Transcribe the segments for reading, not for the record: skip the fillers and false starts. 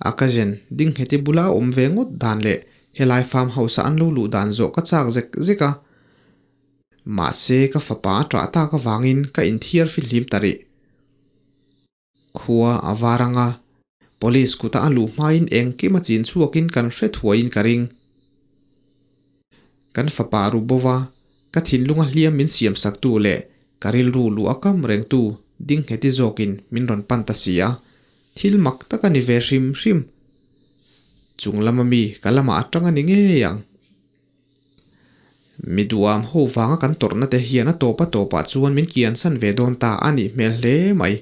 A cousin Dingheti bula a awm ve ngawt dan leh helai farm house a an lo luh dan zawh ka chak zek zek a. Mahse ka fapa a ṭah tak avangin ka inthiar fihlim ta rih. Khua a var anga police kuta a luh hmain engkim a chin chhuakin kan hre thuaiin ka ring. Kan fapa ru bova ka thinlunga hliam min siam saktu leh ka rilru luh a kam rengtu Dingheti zawkin min rawn pan ta si a, thil mak tak a ni ve hrim hrim. Chung lama mi ka lamah atang a ni ngei ang. Mi duham ho vanga kan tawrhna te hian a tawp a tawpah chuan min kiansan ve dawn ta a nih hmel hle mai.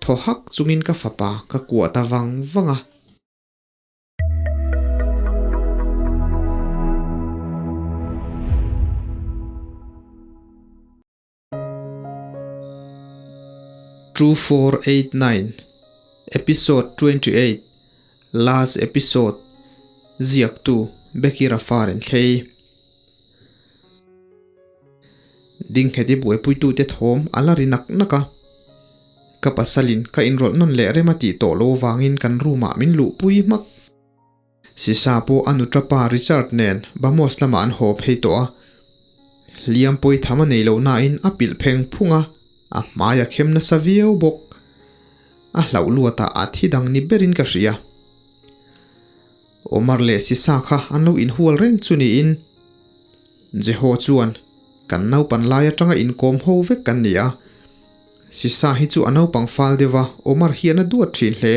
Thaw hak chungin ka fapa ka kuah ta vang vang a. 2489 Episode 28 Last Episode Ziaktu Becky Rafar in thlei Dingheti buaipuitute thawm a la ri nak nak a. Ka pasalin ka inrawlh nawn leh rem a tih tawh lo vangin kan room ah min luhpui hmak. Sisa pawh a nuṭa pa Richard nen Bamos lamah an haw phei tawh a, hliam pawi tham a nei loh nain a pilh pheng phung a, a hmai a khem nasa viau bawk. A hlauh luatah a thi dang ni berin ka hria. Omar leh Sisa kha an lo inhual reng chu niin Jeho chuan kan naupan lai atanga inkawm ho vek kan ni a, Sisa hi chu a naupang fal deuh a, Omar hian a duat thin hle.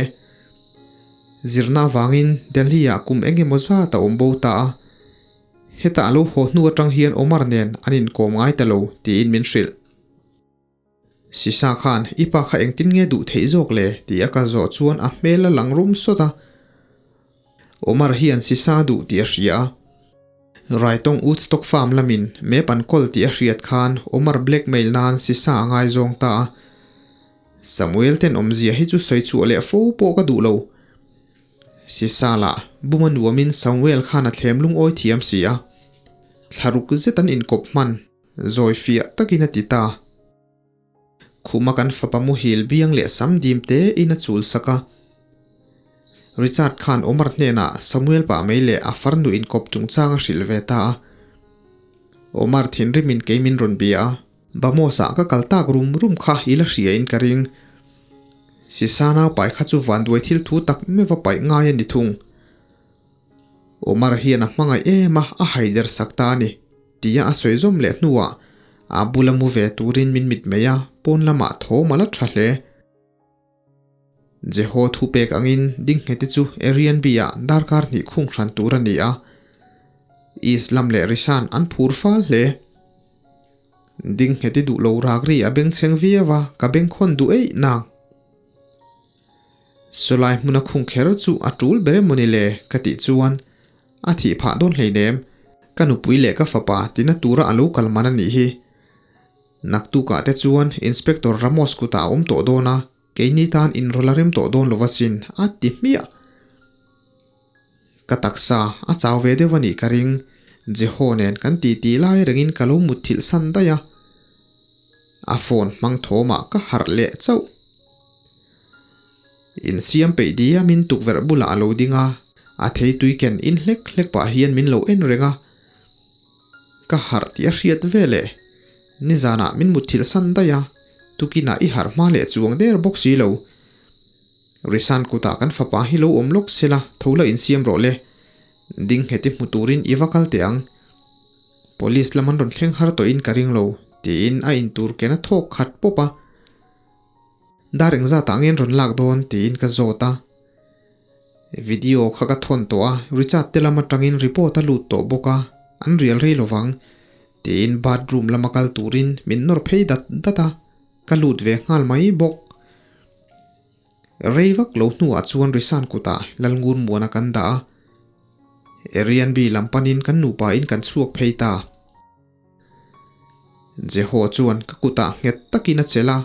Zirna avangin Delhi-ah kum eng emaw zat a awm bo ta a, hetah a lo haw hnu atang hian Omar nen an inkawm ngai ta lo tiin min hrilh. Sisa khan i pa kha engtin nge duh theih zawk le tih a ka zawh chuan a hmel a lang rum sawt a. Omar hian Sisa duh tih a hria a. Raitawng Woodstock Farm lamin map an kawl tih a hriat khan Omar blackmail nan Sisa a ngaizawng ta a. Samuel ten awmzia hi chu sawi chhuah leh fo pawh ka duh lo. Sisa lah buma nuamin Samuel khan a thlem lungawi thiam si a. Thlaruk zet an inkawp hman, zawi fiah takin a ti ta. Khuma kan fapa muhil biang leh sam dim te in a chul sak a. Richard khan Omar hnenah Samuel pah mai leh a farnu inkawp chungchang a hrilh ve ta a. Omar thinrimin kei min rawn bia a. Bamos-ah ka kal tak rum rum kha i la hria in ka ring. Sisa nau pai kha chu vanduai thil thu tak meuh va paih ngai a ni thung. Omar hian a hmangaih em a, a haider sak ta a ni, tia a sawi zawm leh hnuah a bula mu ve turin min mit mai a, pawn lamah thawm a la tha hle. Jeho thupek angin Dinghete chu Airbnb-ah darkar hnih khung hran tur a ni a, Islam leh Rishan an phur fal hle. Dingheti duh lo rak ri a bengchheng viau a, ka bengkhawn duh eih nang. Sawlai hmuna khung kher chu a tul ber emaw ni le ka tih chuan a thih phah dawn hleinem, ka nupui leh ka fapa tina tura a lo kal man a nih hi. Naktukah te chuan Inspector Ramos kutah a awm tawh dawn a, keini tan inrawlh a rem tawh dawn lo asin a ti hmiah. Ka taksa a chau ve deuh a nih ka ring, Jeho nen kan titi lai rengin ka lo mutthilh san daih a. A phone hmang thawmah ka harh leh chauh. Insiam peih diamin tukverh bulah a lo ding a, a theitui ken in hlek hlek pah hian min lo en reng a. Ka harh tih a hriat veleh nizanah min mutthilh san daih a, tukinah i harh hma leh chuang der bawk si lo. Risan kutah kan fapa hi lo awm lawk sela tho la insiam rawh le. Ding nghet i hmu turin i va kal teh ang. Police lam an rawn thleng har tawhin ka ring lo, tiin a intur ken a thawk khat pawp a. Dar engzatah nge an rawn lak dawn tiin ka zawt a. Video kha ka thawn tawh a, Richard te lam atangin report a lut tawh bawk a, an rial rei lovang, tiin bathroom lama kal turin min nawr phei dat dat a, ka lut ve nghal mai bawk. Rei vak lo hnuah chuan Risan kutah Lalngur Muana kan dah a, Airbnb lam panin kan nupain kan chhuak phei ta. Jeho chuan ka kutah nghet takin a chelh a,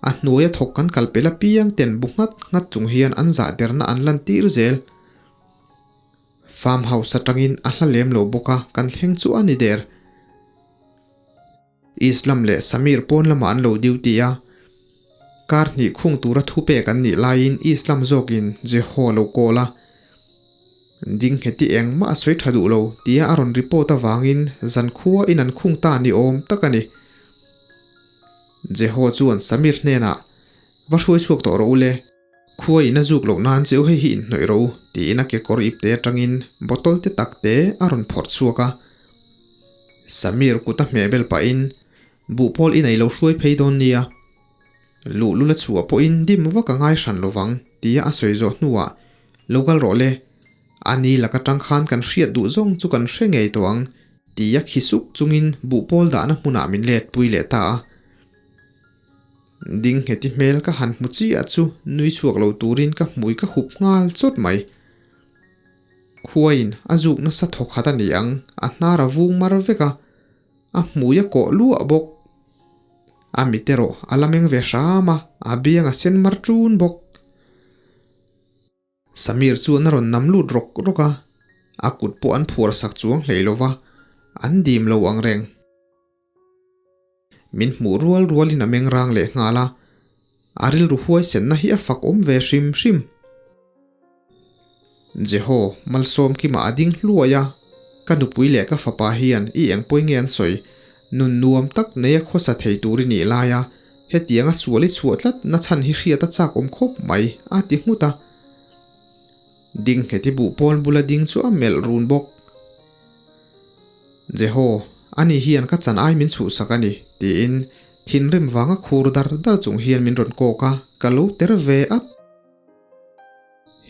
a hnuaia thawk kan kal pel apiang ten bu nghat nghat chung hian an zah derna an lantir zel. Farm house atangin a hla lem lo bawk a, kan thleng chu a ni der. Islam leh Samir pawn lamah an lo duty a. Kar hnih khung tura thu pek an nih laiin Islam zawkin Jeho a lo call a. Ding heti engmah a sawi tha duh lo tia a rawn report avangin zankhua in an khung ta ni awm tak a ni. Jeho chuan Samir hnenah, Va hruai chhuak tawh rawh u le. Khua in a zuk loh nan cheu hei hi inhnawih rawh u, tiin a kekawr ipte atangin bottle te tak te a rawn phawrh chhuak a. Samir kut a hmeh bel pahin, Buhpawl i nei lo hruai phei dawn nia. Luhlul a chhuah pawhin dim vak a ngai hran lovang, tia a sawi zawh hnuah, Lo kal rawh le. A ni lak atang khan kan hriat duh zawng chu kan hre ngei tawh ang, tia khi suk chungin buhpawl dahna hmunah min let pui leh ta a. Ding ngheti hmel ka han hmu chiah chu nui chhuak lo turin ka hmui ka hup nghal chawt mai. Khuaiin a zuk nasa thawk khat a ni ang, a hnar a vung mar vek a, a hmui a kawh luah bawk. A mit erawh a la meng ve hram a, a biang a sen mar ṭun bawk. Samir chuan a rawn nam lut rawk rawk a, a kut pawh an phuar sak chuang hlei lo va, an dim lo ang reng. Min hmuh rual rualin a meng rang leh nghal a, a rilru huaisenna hi a fak awm ve hrim hrim. Jeho, Malsawmkima a ding hluai a, ka nupui leh ka fapa hian i engpawi nge an sawi, nun nuam tak nei a khawsa thei tur i nih lai a, hetianga sual i chhuah tlat na chhan hi hriat a chak awm khawp mai, a ti nghut a. Ding nghet i buh pawl bula ding chu a melh run bawk. Jeho, ani hian ka chan ai min chhuhsak a ni, tiin thinrim vanga khur dar dar chung hian min rawn kawk a, ka lo ter ve at.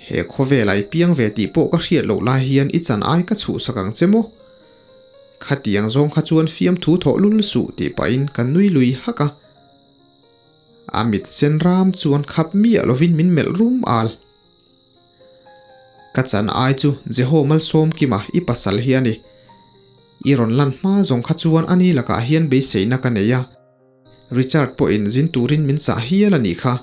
He khawvel ai piang ve tih pawh ka hriat loh lai hian i chan ai ka chhuhsak ang che maw? Khatiang zawng kha chuan fiamthu thawh lul suh tih pahin ka nui lui hak a. A mit sen ram chuan khap miah lovin min melh rum al. Ka chan ai chu Jeho Malsawmkima i pasal hi a ni. I rawn lan hma zawng kha chuan ani lakah hian beiseina ka nei a, Richard pawhin zin turin min chah hial a nih kha.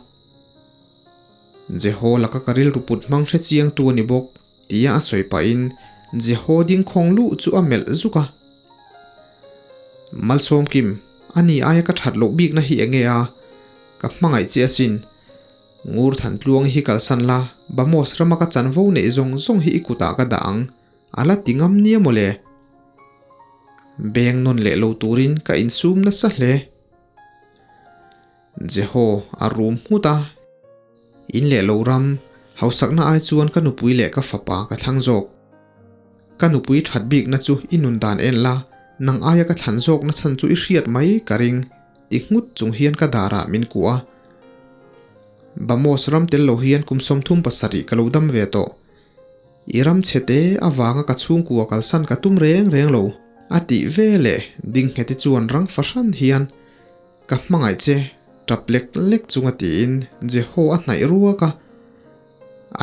Jeho laka ka rilru put hmang hre chiangtu a ni bawk, tia a sawi pahin Jeho ding khawng luh chu a melh zuk a. Malsawmkim, ani aia ka that loh bikna hi enge a? Ka hmangaih che asin. Ngur than tluang hi kalsan la, Bamos rama ka chanvo neih zawng zawng hi i kutah ka dah ang, a la ti ngam nia mawle. Beng nawn leh lo turin ka insum nasa hle. Jeho a rum nghut a, In leh lo ram, hausakna ai chuan ka nupui leh ka fapa ka thlang zawk. Ka nupui that bikna chu i nun dan en la, nang aia ka thlan zawkna chhan chu i hriat mai ka ring. Ti nghut chung hian ka darah min kuah a. Bamos ram tel lo hian kum 37 ka lo dam ve tawh. I ram chhe te avanga ka chhungkua kalsan ka tum reng reng lo a tih ve leh ding ngheti chuan rang fahran hian ka hmangaih che tap lek lek chunga tiin Jeho a hnaih ruak a.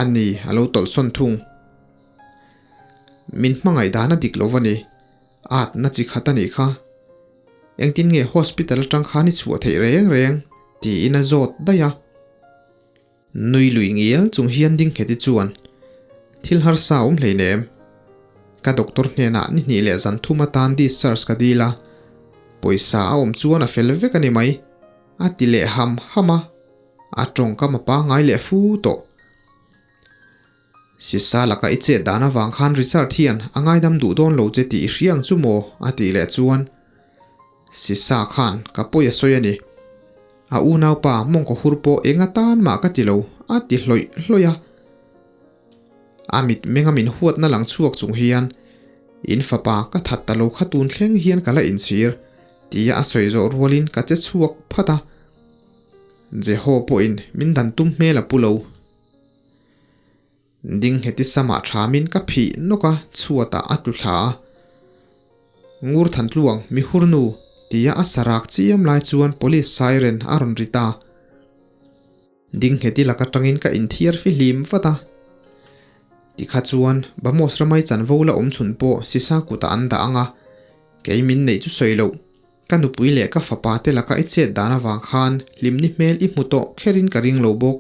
Ani a lo tawlhsawn thung. Min hmangaih dan a dik lo va ni. Atna chi khat a nih kha. Engtin nge hospital atang khan i chhuah theih reng reng? tiin a zawt daih a. Nui lui ngial chung hian ding nghet i chuan, Thil harsa a awm hleinem. Ka doctor hnenah ni hnih leh zan thum atan discharge ka dil a, pawisa a awm chuan a fel vek a ni mai, a ti leh ham ham a, a tawngkam a pangngai leh fu tawh. Sisa laka i chet dan avang khan Richard hian a ngaidam duh dawn lo che tih i hria ang chu maw? a tih leh chuan Sisa khan ka pawi a sawi a ni. A unaupa mawngkaw hur pawh eng atan mah ka ti lo a ti hlawih hlawih a. A mit menga min huatna lang chhuak chung hian In fapa ka that ta lo kha tun thleng hian ka la inchhir tia a sawi zawh rualin ka che chhuak phat a. Jeho pawhin min dan tum hmel a pu lo. Ding ngheti samah thamin ka phih nawk a, chhuatah a tlu thla a. Ngur Thantluang, mi hurnu, tia a sarak chiam lai chuan police siren a rawn ri ta. Ding ngheti lak atangin ka inthiar fihlim vat a. Tikha chuan Bamos ramai chanvo la awm chhun pawh sisa kutah an dah ang a, kei min neih chu sawi loh. Ka nupui leh ka fapa te laka i chet dan avang khan hlimni hmel i hmu tawh kherin ka ring lo bawk.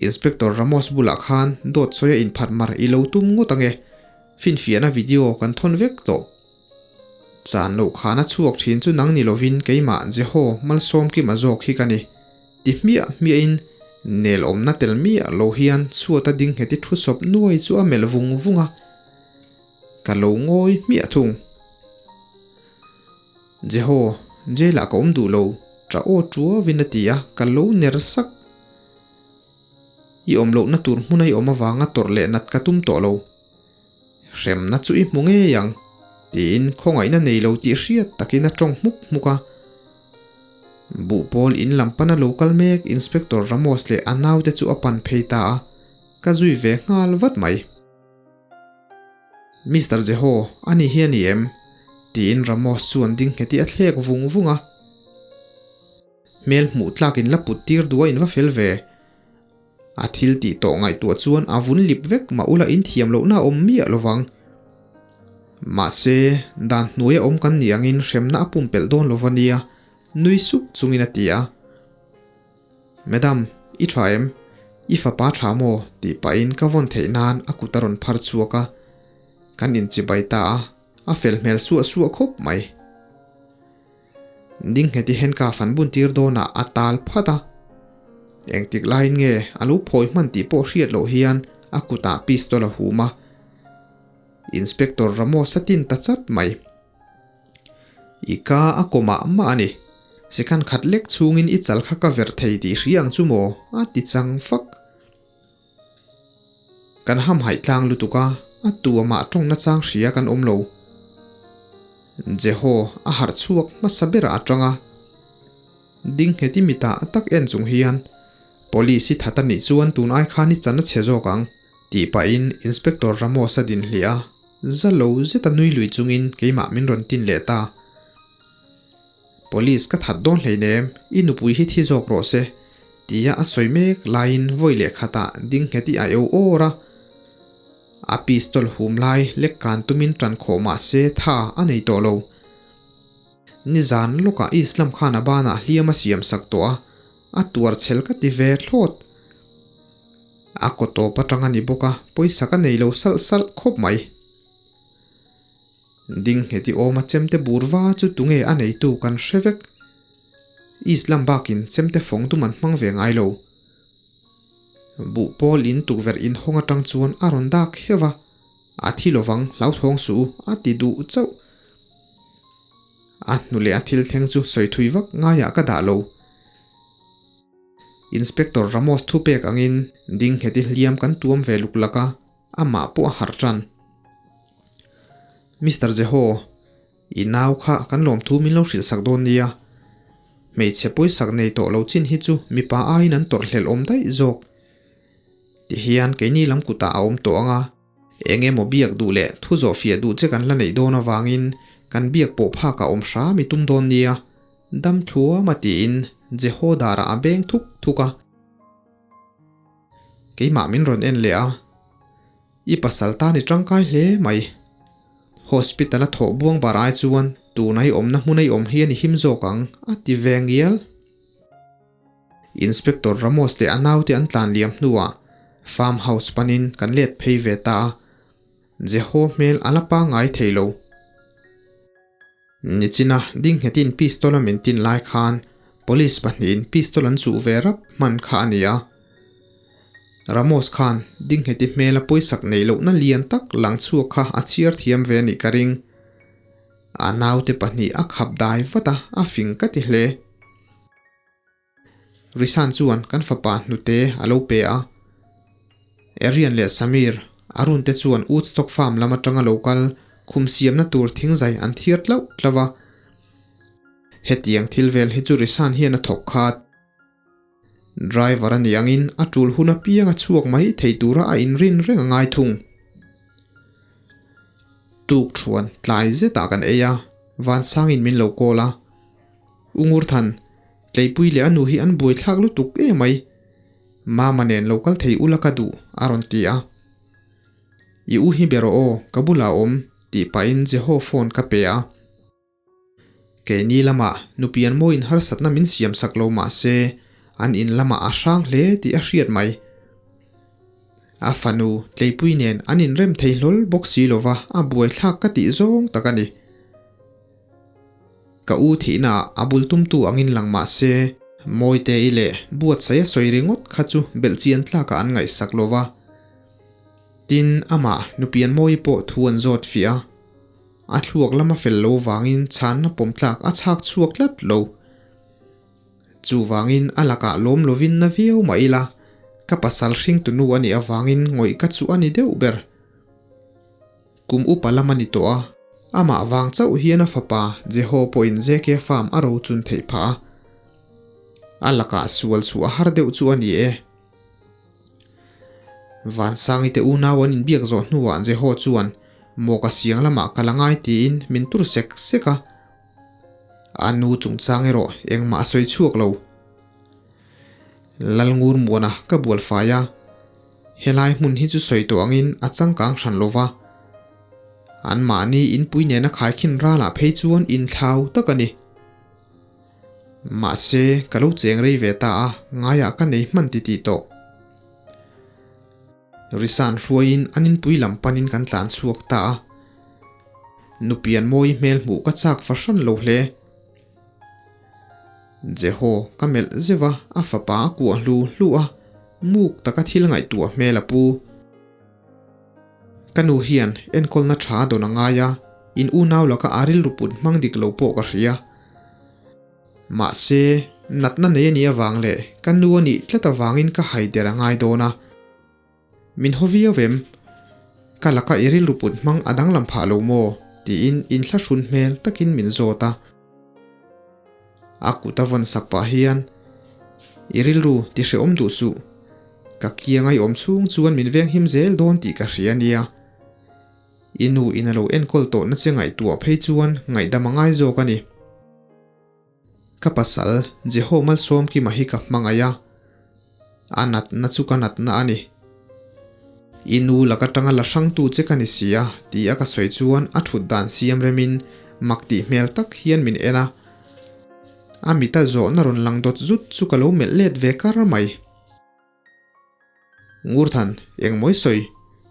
Inspector Ramos bulah khan dawt sawi a inphat mar i lo tum ngawt ange, finfiahna video kan thawn vek tawh. Chan loh khan a chhuak thin chu nang ni lovin keimah Jeho Malsawmkima zawk hi ka ni. Ti hmiah hmiahin nel awmna tel miah lo hian chhuata ding ngheti thu sawp nuai chu a melh vung vung a, ka lo ngawi hmiah thung. Jeho, jail ah ka awm duh lo, ṭah aw ṭuauin a ti a, ka lo ner sak. I awm lohna tur hmuna i awm avanga tawrh leh nat ka tum tawh lo. Hremna chu i hmu ngei ang, tiin khawngaihna nei lo tih hriat takin a tawng hmuk hmuk a. Buhpawl in lam pana lo kal mek Inspector Ramos leh a naute chu a pan phei ta a, ka zui ve nghal vat mai. Mister Jeho, ani hi a ni em? tiin Ramos chuan ding ngheti a thlek vung vung a. Hmel hmuh tlak in la put tir duh a in va fel ve. A thil tih tawh ngaihtuah chuan a vun lip vek mah ula in thiam lohna a awm miah lovang. Mahse, dan hnuaia awm kan nih angin hremna a pumpelh dawn lo va nia, nui suk chungin a ti a. Madam, i tha em? I fapa tha maw? tih pahin ka vawn theih nan a kut a rawn phar chhuak a. Kan inchibai ta a, a fel hmel suah suah khawp mai. Dingheti handcuff an bun tir dawnah a tal phat a, engtik laiin nge a lo phawi hman tih pawh hriat loh hian a kutah pistol a hum a, Inspector Ramos a tin ta chat mai. I ka a kaw mah mah a ni, second khat lek chhungin i chal kha ka verh thei tih hria ang chu maw? a ti chang fak. Kan hamhaih tlang lutuk a, a tu amah tawng nachang hria kan awm lo. Jeho a harh chhuak hmasa berah a tang a, ding nghet i mitah a tak en chung hian, Police i that a nih chuan tun ai khan i chan a chhe zawk ang, tih pahin Inspector Ramos a din hliah a, za lo zeta nui lui chungin keimah min rawn tin leh ta. Police ka that dawn hleinem, i nupui hi thi zawk rawh se, tia a sawi mek laiin vawi leh khatah ding nghet i a eu awr a. A pistol hum lai lek kan tumin tan khawh mah se tha a nei tawh lo. Nizan lawkah Islam khan a banah hliam a siam sak tawh a, a tuar chhel ka ti ve thlawt. A kaw tawp atang a ni bawk a, pawisa ka nei lo salh salh khawp mai. Ding nghet i awm a chemte bur va chu tunge a neitu kan hre vek. Islam bakin chemte fawng dum an hmang ve ngai lo. Buh pawl in tukverh in hawng atang chuan a rawn dak heuh a, a thi lovang hlauthawng suh u a ti duh chauh. A hnu leh a thil thleng chu sawi thui vak ngaiah ka dah lo. Inspector Ramos thupek angin ding nghet i hliam kan tuam ve luk lak a, amah pawh a harh tan. Mister Jeho, i nau kha kan lawmthu min lo hrilh sak dawn nia. Hmeichhe pawisak nei tawh lo chin hi chu mipa aiin an tawrh hlelh awm daih zawk. Tihian keini lam kutah a awm tawh ang a, eng emaw biak duh leh thu zawh fiah duh che kan la neih dawn avangin kan biak pawh phakah awm hram i tum dawn nia, dam thluama tiin Jeho darah a beng thuk thuk a. Keimah min rawn en leh a, I pasal tan i tangkai hle mai. Hospital a thawh buang bar ai chuan tuna i awmna hmuna i awm hian i him zawk ang, a ti ve ngial. Inspector Ramos leh a naute an tlan liam hnuah farm house panin kan let phei ve ta a, Jeho hmel a la pangngai thei lo. Nichina dingnghetin pistol a min tin lai khan police pahnihin pistol an chuh ve rap hman kha a ni a. Ramos khan dingngheti hmela pawisak neih lohna lian tak lang chhuak kha a chhiar thiam ve a nih ka ring. A naute pahnih a khap dai vat a, a fing ka ti hle. Rishan chuan kan fapa hnute a lo pe a. Aryan leh Samir, Arun te chuan Woodstock farm lam atanga lo kal khum siamna tur thingzai an thiar tlauh tlauh a. Hetiang thil vel hi chu Rishan hian a thawk khat. Driver a nih angin a tul hun apiang a chhuak mai thei tura a inrin reng a ngai thung. Tuk thuan tlai zetah kan ei a, Vansangin min lo call a. U Ngurthan, Tleipui leh a nu hi an buaithlak lutuk e mai. Mama nen lo kal thei ula ka duh, a rawn ti a. I u hi be rawh aw, ka bulah a awm, tih pahin Jeho phone ka pe a. Keini lamah nupian mawiin harsatna min siam sak lo mah se, an in lamah a hrang hle tih a hriat mai. A fanu Tleipui nen an inrem thei hlawl bawk si lova a buaithlak ka tih zawng tak a ni. Ka u thihnaah a bul tumtu angin lang mah se. Mawite-i leh Buatsaia sawi ringawt kha chu belhchian tlakah an ngaihsak lo va. Tin, amah Nupianmawii pawh thu an zawt fiah a. A thluak lama fel lo vangin chhanna pawm tlak a chhak chhuak tlat lo. Chuvangin a lakah lawm lovin na viau mah ila, ka pasal hringtunu a nih avangin ngawih ka chu a ni deuh ber. Kum upa lam a ni tawh a, amah vang chauh hian a fapa Jeho pawhin JK Farm a rochun theih phah a. A lakah sual chhuah a har deuh chu a ni e. Vansangi te unau an inbiak zawh hnuah Jeho chuan maw ka siang lamah ka la ngai tiin min tur sek sek a. A nu chungchang erawh engmah a sawi chhuak lo. Lalngur muana ka bual fai a. Helai hmun hi chu sawi tawh angin a changkang hran lo va. Anmahni inpui nena khaikhin ralah phei chuan inthlau tak a ni. Mahse, ka lo cheng rei ve ta a, ngaiah ka nei hman ti tih tawh. Risan hruaiin an inpui lam panin kan tlan chhuak ta a. Nupian mawi hmel hmuh ka chak fahran lo hle. Jeho ka melh zeuh a, a fapa a kuah hlu hlu a, muk taka thil ngaihtuah hmel a pu. Ka nu hian enkawlna tha dawn a ngai a, in unau laka a rilru put hmang dik lo pawh ka hria. Mahse, natna nei a nih avang leh ka nu a nih tlat avangin ka haider a ngai dawn a. Min haw viau em? Ka laka i rilru put hmang a danglam phah lo maw? tiin inthlahrun hmel takin min zawt a. A kut a vawn sak pah hian, I rilru ti hrehawm duh suh. Ka kiang a i awm chhung chuan min venghim zel dawn tih ka hria nia. I nu in a lo enkawl tawhna che ngaihtuah phei chuan ngaihdam a ngai zawk a ni. Ka pasal, Jeho Malsawmkima hi ka hmangaih a, a natna chu ka natna a ni. I nu lak atanga la hrangtu che ka ni si a, ti a ka sawi chuan a thut dan siam remin mak tih hmel tak hian min en a. A mita zawhna rawn lang dawt zut chu ka lo melh let ve kar mai. Ngurthan, engmaw i sawi?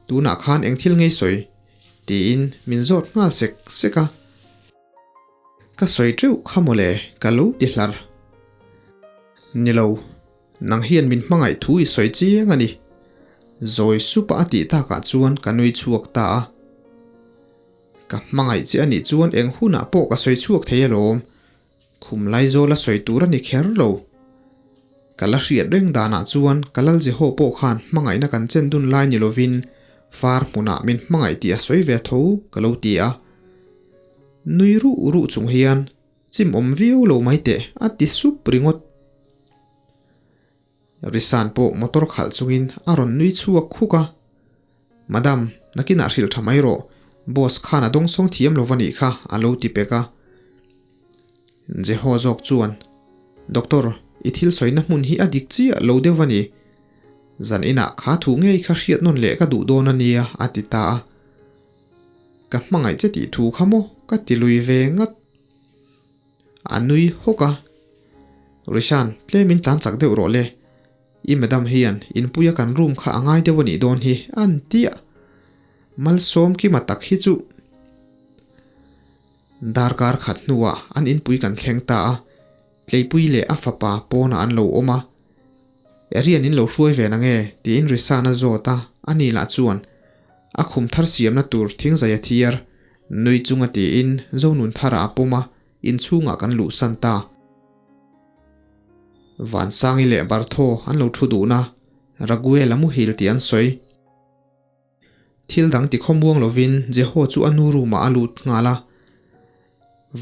Tunah khan eng thil ngei sawi? tiin min zawt nghal sek sek a. Ka sawi teuh kha mawle, ka lo ti hlar. Ni lo, nang hian min hmangaih thu i sawi chiang a ni. Zawi supa a tih takah chuan ka nui chhuak ta a. Ka hmangaih che a nih chuan eng hunah pawh ka sawi chhuak thei alawm. Khum Laizawl a sawi tur a ni kher lo. Ka la hriat reng danah chuan ka lal Jeho pawh khan hmangaihna kan chen dun lai ni lovin far hmunah min hmangaih tih a sawi ve tho ka lo ti a. Nui ruh ruh chung hian chim awm viau lo mai teh a ti sup ringawt. Risan pawh motor khalh chungin a rawn nui chhuak khuk a. Madam, nakinah hrilh tha mai rawh, boss khan a dawngsawng thiam lo va nih kha a lo ti pek a. Jeho zawk chuan, Doctor, i thil sawina hmun hi a dik chiah lo deuh va ni. Zan inah kha thu ngei kha hriat nawn leh ka duh dawn a nia a ti ta a. Ka hmangaih che tih thu kha maw ka ti lui ve ngat. A nui hawk a. Rishan, tlemin tlan chak deuh rawh le. I madam hian inpuia kan room kha a ngai deuh a nih dawn hi an ti a. Malsawm kima tak hi chu darkar khat hnuah an inpui kan thleng ta a, Tleipui leh a fapa pawnah an lo awm a. Arian in lo hruai ve na nge? tiin Rishan a zawt a, ani lah chuan a khum thar siamna tur thingzai a thiar nui chunga tiin Zonun tharah a pawm a, inchhungah kan luhsan ta. Vansangi leh Bartho an lo thu duhna Raguel a muhil tih an sawi. Thil dang ti khawmuang lovin Jeho chu a nu room-ah a lut nghal a.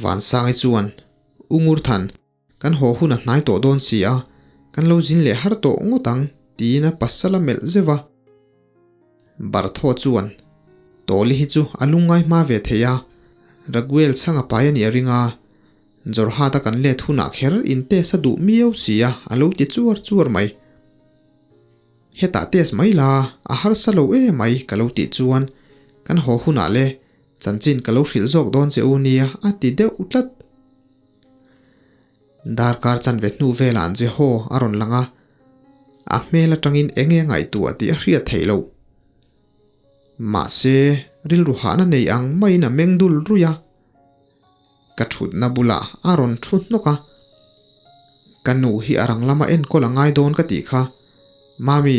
Vansangi chuan, U Ngurthan, kan haw hun a hnai tawh dawn si a, kan lo zin leh har tawh ngawt ang, tiin a pasal a melh zeuh a. Bartho chuan, Tawli hi chu a lungngai hma ve thei a, Raguel chhang a pai a nih a ring a, Jorhat a kan let hunah kher in test a duh miau si a, a lo ti chuar chuar mai. Hetah test mai la, a harsa lo e mai ka lo tih chuan kan haw hunah le chanchin ka lo hrilh zawk dawn che u nia a ti deuh tlat. Darkar chanve hnu velah Jeho a rawn lang a, a hmel atangin eng nge ngaihtuah tih a hriat theih loh. Mahse, rilru hahna nei ang maiin a meng dul ruih a. Ka thutna bulah a rawn thu hnawk a. Ka nu hi a rang lama enkawl a ngai dawn ka tih kha. Mami,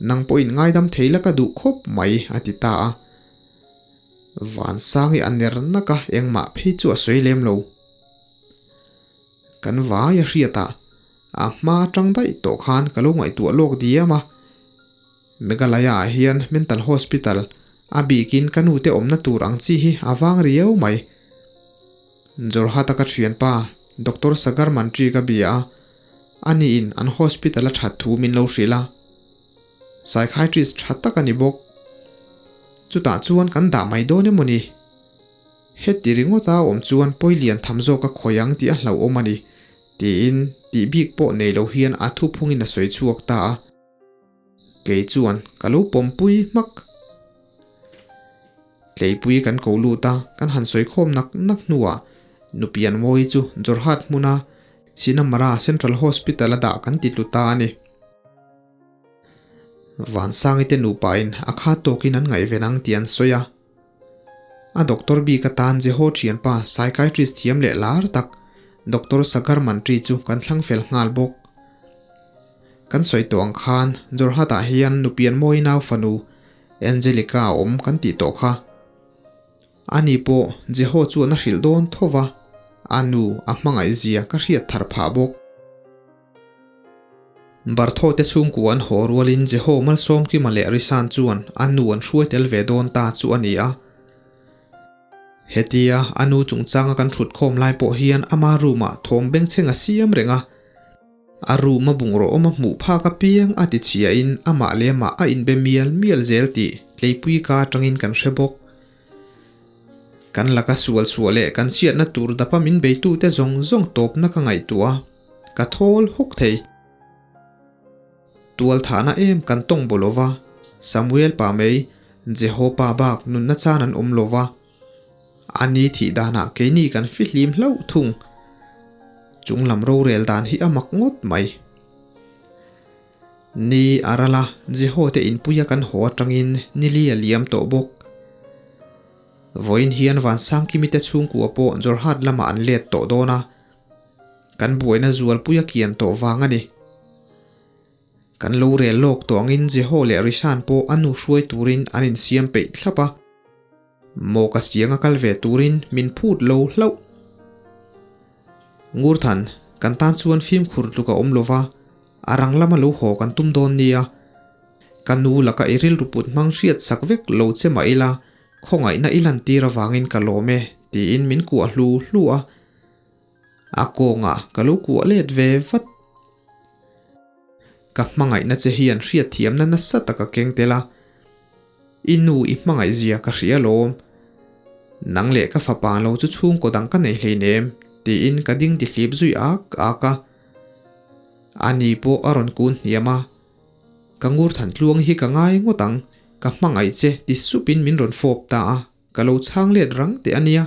nang pawhin ngaidam thei la ka duh khawp mai a ti ta a. Vansangi a ner nak a, engmah phei chu a sawi lem lo. Kan vai a hriat a, a hma atang daih tawh khan ka lo ngaihtuah lawk diam a. Meghalaya ah hian mental hospital a bikin ka nu te awmna tur ang chi hi a vang riau mai. Jorhat a ka thianpa Doctor Sagar Mantri ka bia a, ani in an hospital a that thu min lo hrilh a. Psychiatrist tha tak a ni bawk. Chutah chuan kan dah mai dawn emaw ni? Heti ringawta awm chuan pawi lian tham zawk a khawi ang tih a hlauhawm a ni, tiin tih bik pawh nei lo hian a thuphungin a sawi chhuak ta a. Kei chuan ka lo pawmpui hmak. Tleipui kan ko lut a, kan han sawi khawm nak nak hnuah Nupianmawi chu Jorhat hmuna Sinamara Central Hospital a dah kan ti tlu ta a ni. Vansangi te nupain a kha tawkin an ngaihven ang tih an sawi a. A doctor bik atan Jeho thianpa psychiatrist thiam leh lar tak Doctor Sagar Mantri chu kan thlang fel nghal bawk. Kan sawi tawh ang khan Jorhat ah hian Nupianmawi nau fanu Angelica a awm kan tih tawh kha. Ani pawh Jeho chuan a hrilh dawn tho va, a nu a hmangaih zia ka hriat thar phah bawk. Bartho te chhungkua an haw rualin Jeho Malsawmkima leh Risan chuan a nu an hruai tel ve dawn ta chu a ni a. Hetia a nu chungchanga kan thut khawm lai pawh hian ama room ah thawm bengchheng a siam reng a. A room a bungraw awm a hmuh phak apiang a ti chhiahin amah leh amah a inbe mial mial zel tih tleipui ka atangin kan hre bawk. Kan laka sual chhuah leh kan chhiatna tur dapa min beitute zawng zawng tawpna ka ngaihtuah a. Ka thawl hawk thei. Tual thahna em kan tawng baw lova, Samuel pa mai, Jehopa bak nunna chan an awm lova. Ani thih danah keini kan fihlim hlauh thung. Chung lam rorel dan hi a mak ngawt mai. Ni a ral a, Jeho te inpuia kan haw atangin nili a liam tawh bawk. Vawiin hian Vansangkimi te chhungkua pawh Jorhat lamah an let tawh dawn a. Kan buaina zualpui a kian tawh vang a ni. Kan lo rel lawk tawh angin Jeho leh Rishan pawh a nu hruai turin an insiam peih thlap a. Maw ka siang a kal ve turin min phut lo hlauh. Ngurthan, kan tan chuan fimkhur tluk a awm lova, a rang lama lo haw kan tum dawn nia. Ka nu laka i rilru put hmang hriat sak vek lo che mah ila, khawngaihna i lantir avangin ka lawm e, tiin min kuah hlu hlu a. A kawngah ka lo kuah let ve vat. Ka hmangaihna che hian hriatthiamna nasa tak a keng tel a. I nu i hmangaih zia ka hria alawm. Nang leh ka fapa lo chu chhungkaw dang ka nei hleinem tiin ka ding ti hlip zui ak ak a. Ani pawh a rawn kun hniam a. Ka ngur than tluang hi ka ngai ngawt ang, ka hmangaih che ti supin min rawn fawp ta a, ka lo chhang let rang teh a nia.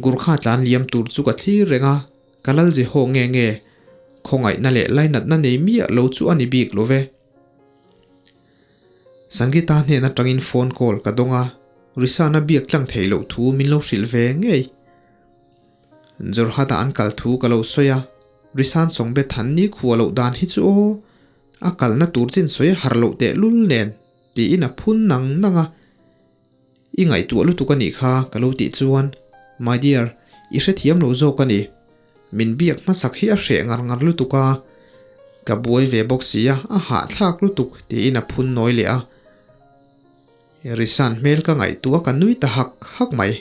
Gurkha tlan liam tur chu ka thlir reng a, ka lal ze haw nge nge, khawngaihna leh lainatna nei miah lo chu a ni bik lo ve. Sangeeta hnen atangin phone call ka dawng a, Risana biak tlang theih loh thu min lo hrilh ve ngei. Jorhat-a an kal thu ka lo sawi a, Risan Songbet han ni khua loh dan hi chu aw, a kalna tur chin sawi a har loh tehlul nen, tiin a phun nang nang a. I ngaihtuah lutuk a nih kha ka lo tih chuan, My dear, i hrethiam lo zawk a ni. Min biak hmasak hi a hreh ngar ngar lutuk a, ka buai ve bawk si a, a hahthlak lutuk tiin a phun nawi leh a. Risan hmel ka ngaihtuah ka nui ta hak hak mai.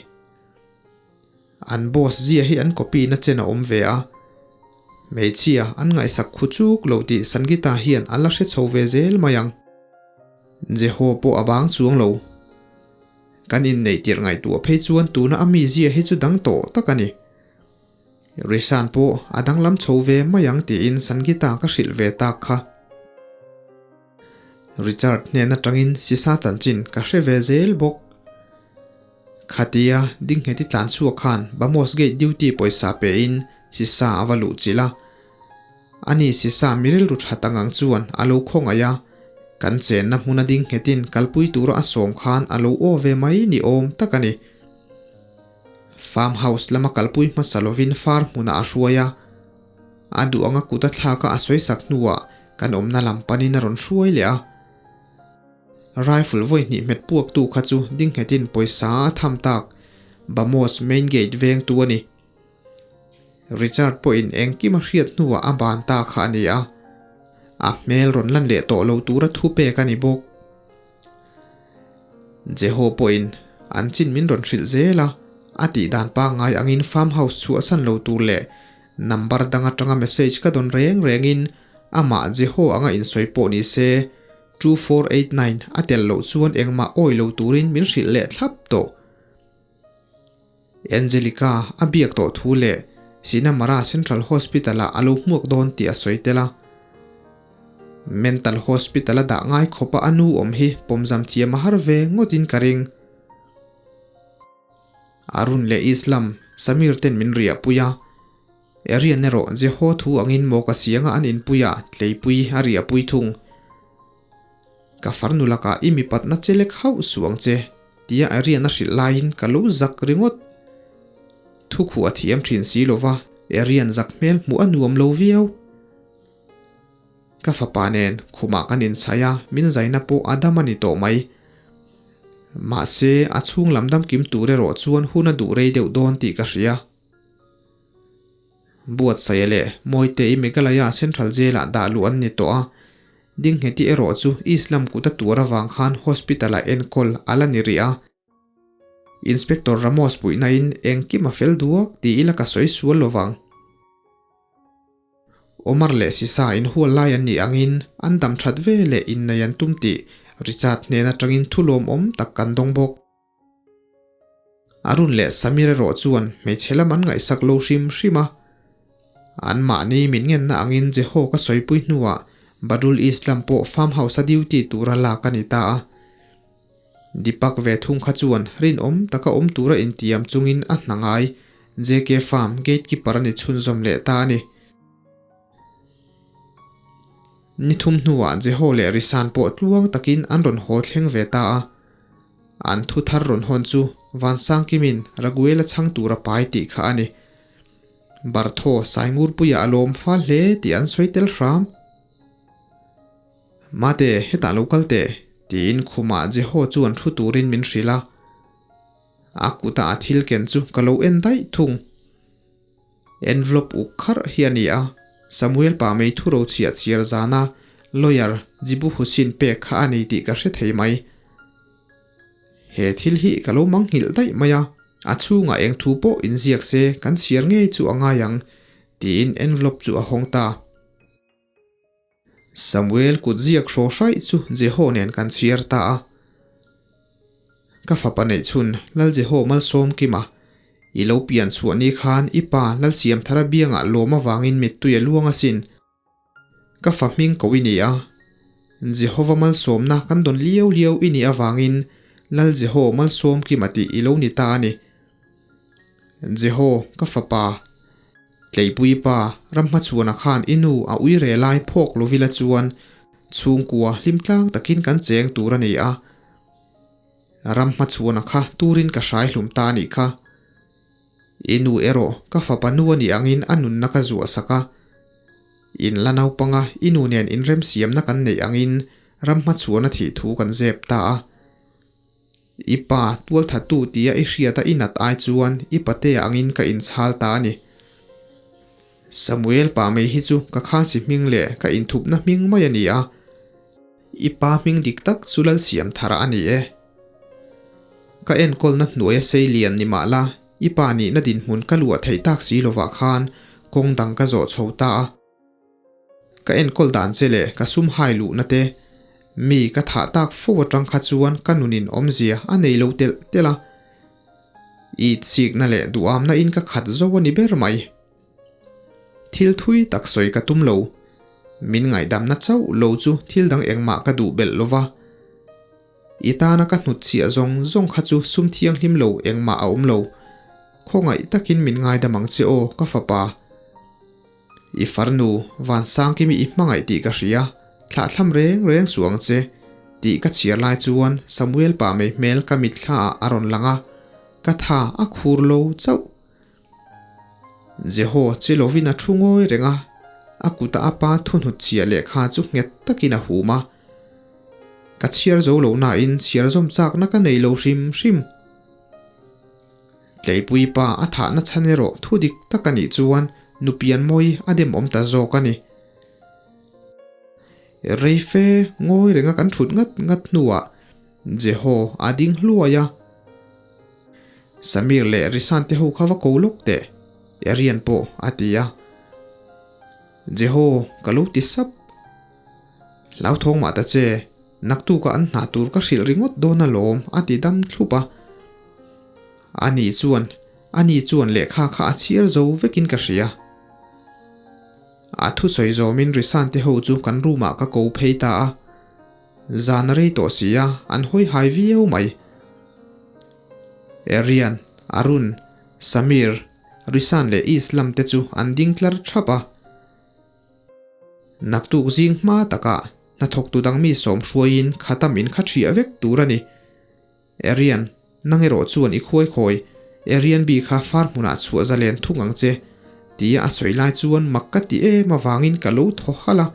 An boss zia hi an copy na chen a awm ve a, hmeichhia an ngaihsak khu chuk lo tih Sangita hian a la hre chho ve zel mai ang. Jeho pawh a bang chuang lo. Kan inneih tirh ngaihtuah phei chuan tuna a mizia hi chu dang tawh tak a ni. Rishan pawh a danglam chho ve mai ang tiin Sangita ka hrilh ve tak kha. Richard hnen atangin sisa chanchin ka hre ve zel bawk. Khatia Dingheti tlan chhuak khan Bamos Gate duty pawisa pein sisa a va luh chilh a. Ani sisa mi rilru tha tak ang chuan a lo khawngaih a, kan chenna hmuna ding nghetin kalpui tura a sawm khan a lo aw ve mai ni awm tak a ni. Farm house lama kalpui hmasa lovin far hmunah a hruai a. A duh anga kut a thlak a a sawi sak hnuah kan awmna lam panin a rawn hruai leh a. Rifle vawi hnih hmet puaktu kha chu ding nghetin pawisa a tham tak Bamos main gate vengtu a ni. Richard pawhin engkim a hriat hnuah a ban ta kha a ni a. A hmel rawn lan leh tawh lo tura thu pek a ni bawk. Jeho pawhin an chin min rawn hrilh zel a, a tih dan pangngai angin farm house chhuahsan lo tur leh number dang atanga message ka dawn reng rengin amah Jeho anga insawi pawh ni se 2489 a tel loh chuan engmah awi lo turin min hrilh leh thlap tawh. Angelica a biak tawh thu leh Sinamara Central Hospital-ah a lo hmuak dawn tih a sawi tel a. Mental Hospital-a dah ngai khawpa a nu awm hi pawmzam thiam a har ve ngawtin ka ring. Arun leh Islam, Samir ten min riahpui a. Arian erawh Jeho thu angin maw ka sianga an inpuia tleipui a riahpui thung. Ka farnu lakah i mipatna che lek hauh suh ang che, tia Arian a hrilh laiin ka lo zak ringawt. Thukhuh a thiam thin si lova, Arian zak hmel hmuh a nuam lo viau. Ka fapa nen khumah kan inchhaih a, min zaina pawh a dam a ni tawh mai. Mahse, a chhung lam damkim tur erawh chuan hun a duh rei deuh dawn tih ka hria. Buatsaia leh Mawitei Meghalaya Central Jail-ah dah luh an ni tawh a, Dingheti erawh chu Islam kut a tuar avang khan hospital-ah enkawl a la ni rih a. Inspector Ramos puihnain engkim a fel duak ti ila ka sawi sual lo vang. Omar leh Sisa inhual lai an nih angin an dam that ve leh innei an tum tih Richard hnen atangin thu lawmawm tak kan dawng bawk. Arun leh Samir erawh chuan hmeichhe lam an ngaihsak lo hrim hrim a. Anmahni min ngenna angin Jeho ka sawipui hnuah Badrul Islam pawh farm house a duty tura lak a ni ta a. Deepak ve thung kha chuan rinawm taka awm tura intiam chungin a hna ngai JK Farm gatekeeper a ni chhunzawm leh ta a ni. Ni thum hnuah Jeho leh Risan pawh tluang takin an rawn haw thleng ve ta a. An thu thar rawn hawn chu Vansangkimin Raguela chhang tur a pai tih kha a ni. Bartho Saingurpuia a lawm fal hle tih an sawi tel hram. Mate, hetah lo kal teh, tiin khumah Jeho chuan thu turin min hrilh a. A kuta a thil ken chu ka lo en daih thung. Envelope uk kharh hi a ni a, Samuel pa mei thu ro chhiah chhiar zana lawyer Jibu Hussin pek kha a ni tih ka hre thei mai. He thil hi ka lo manghilh daih mai a, a chhungah eng thu pawh inziak se kan chhiar ngei chu a ngai ang, tiin envelope chu a hawng ta. Samuel kut ziak hraw hraih chu Jeho nen kan chhiar ta a. Ka fapa neih chhun Lal Jeho malsawm kima i lo pian chhuah ni khan i pa Lalsiamthara biangah lawm avangin mittui a luang asin. Ka fa hming ko i ni a. Jehova malsawmna kan dawn liau liau i nih avangin Lal Jeho malsawm kima tih i lo ni ta a ni. Jeho, ka fapa. Tleipui pa, Ramhmachhuana khan i nu a ui re lai phawk lovila chuan chhungkua hlim tlang takin kan cheng tur a ni a. Ramhmachhuana kha turin ka hrai hlum ta a nih kha. I nu erawh ka fapa nu a nih angin a nunna ka zuah sak a. In la naupanga i nu nen inremsiamna kan neih angin Ramhmachhuana thih thu kan zep ta a. I pa tualthattu tia i hriata i nat ai chuan i patea angin ka inchhal ta a ni. Samuel pa mai hi chu ka khasi hming leh ka inthupna hming mai a ni a. I pa hming dik tak chu Lalsiamthara a ni e. Ka enkawlna hnuaia sei lian ni mah la, i pa nihna dinhmun ka luah theih tak si lovah khan kawng dang ka zawh chho ta a. Ka enkawl dan che leh ka sum hai luhna te, mi ka thah tak fo atang kha chuan ka nunin awmzia a nei lo telh telh a. I chikna leh duhamna in ka khat zo a ni ber mai. Thil thui tak sawi ka tum lo. Min ngaihdamna chauh lo chu thil dang engmah ka duh belh lo va. I tana ka hnutchhiah zawng zawng kha chu sum thianghlim lo engmah a awm lo. Khawngaih takin min ngaidam ang che aw ka fapa. I farnu, Vansangkimi i hmangaih tih ka hria, thlahthlam reng reng suh ang che, tih ka chhiar lai chuan Samuel pa mei hmel ka mitthla ah a rawn lang a, ka tha a khur lo chauh. Jeho che lovin a thu ngawi reng a, A kuta a pa thuhnut chhiah lehkha chu nghet takin a hum a. Ka chhiar zo lo nain chhiar zawm chakna ka nei lo hrim hrim. Tleipui pa a thahna chhan erawh thu dik tak a nih chuan Nupianmawi a demawm ta zawk a ni. Reife ngawi renga kan thut ngat ngat hnuah Jeho a ding hluai a. Samir leh Risan te ho kha va ko lawk teh, Arian pawh a ti a. Jeho ka lo ti sap. Hlauthawng mah ta che, naktuka an hna tur ka hrilh ringawt dawn alawm a ti dam thlup a. Ani chuan, ani chuan lehkha kha a chhiar zo vekin ka hria. A thusawi zawmin Risan te ho chu kan room ah ka ko phei ta a. Zan a rei tawh si a, an hawi hai viau mai. Aryan, Arun, Samir, Risan leh Islam te chu an ding tlar thap a. Naktuk zing hma takah hnathawktu dang mi sawm hruaiin khatam in kha thiah vek tur a ni. Aryan, nang erawh chuan i khuai khawi, Aryan bi kha far hmunah chhuah zalen thung ang che, tia a sawi lai chuan mak ka ti em avangin ka lo thaw halh a.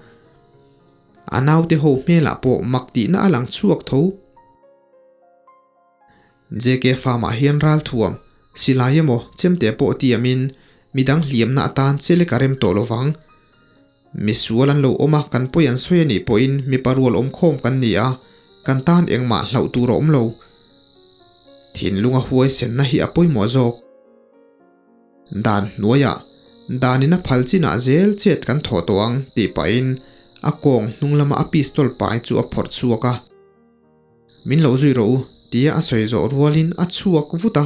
A naute ho hmelah pawh mak tihna a lang chhuak tho. JK Farm-ah hian ralthuam, silai emaw chemte pawh tiamin midang hliamna atan che lek a rem tawh lo vang. Misual an lo awm a, kan pawi an sawi a nih pawhin mipa rual awmkhawm kan ni a, kan tan engmah hlauh tur a awm lo. Thinlunga huaisenna hi a pawimawh zawk. Dan hnuaiah, danin a phal chinah zel chet kan thawh tawh ang tih pahin a kawng hnung lama a pistol pai chu a phawrh chhuak a. Min lo zui rawh u tia a sawi zawh rualin a chhuak vut a.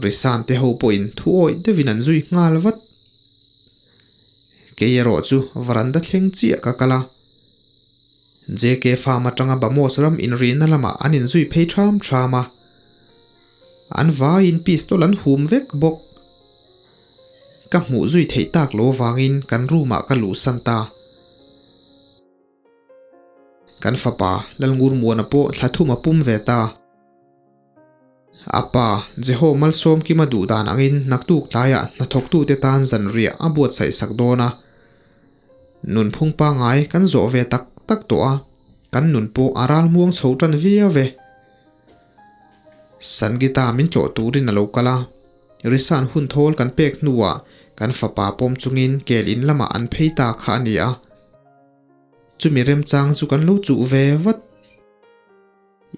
Risan te ho pawhin thu awih deuhin an zui nghal vat. Kei erawh chu varanda thleng chiah ka kal a. JK Farm atanga Bamos ram inrihna lamah an inzui phei ṭham ṭham a. An vaiin pistol an hum vek bawk. Ka hmuh zui theih tak lo vangin kan room ah ka luhsan ta. Kan fapa Lalngurmuana pawh thla thum a pum ve ta. A pa, Jeho Malsawmkima duh dan angin naktuk tlaiah hnathawktute tan zanriah a buatsaih sak dawn a. Nunphung pangngai kan zawh ve tak tak tawh a, kan nun pawh a ralmuang chho tan viau e. Sangita min tlawh turin a lo kal a, Risan hun thawl kan pek hnuah kan fapa pawm chungin kel in lamah an phei ta kha a ni a. Chumi remchang chu kan lo chuh ve vat.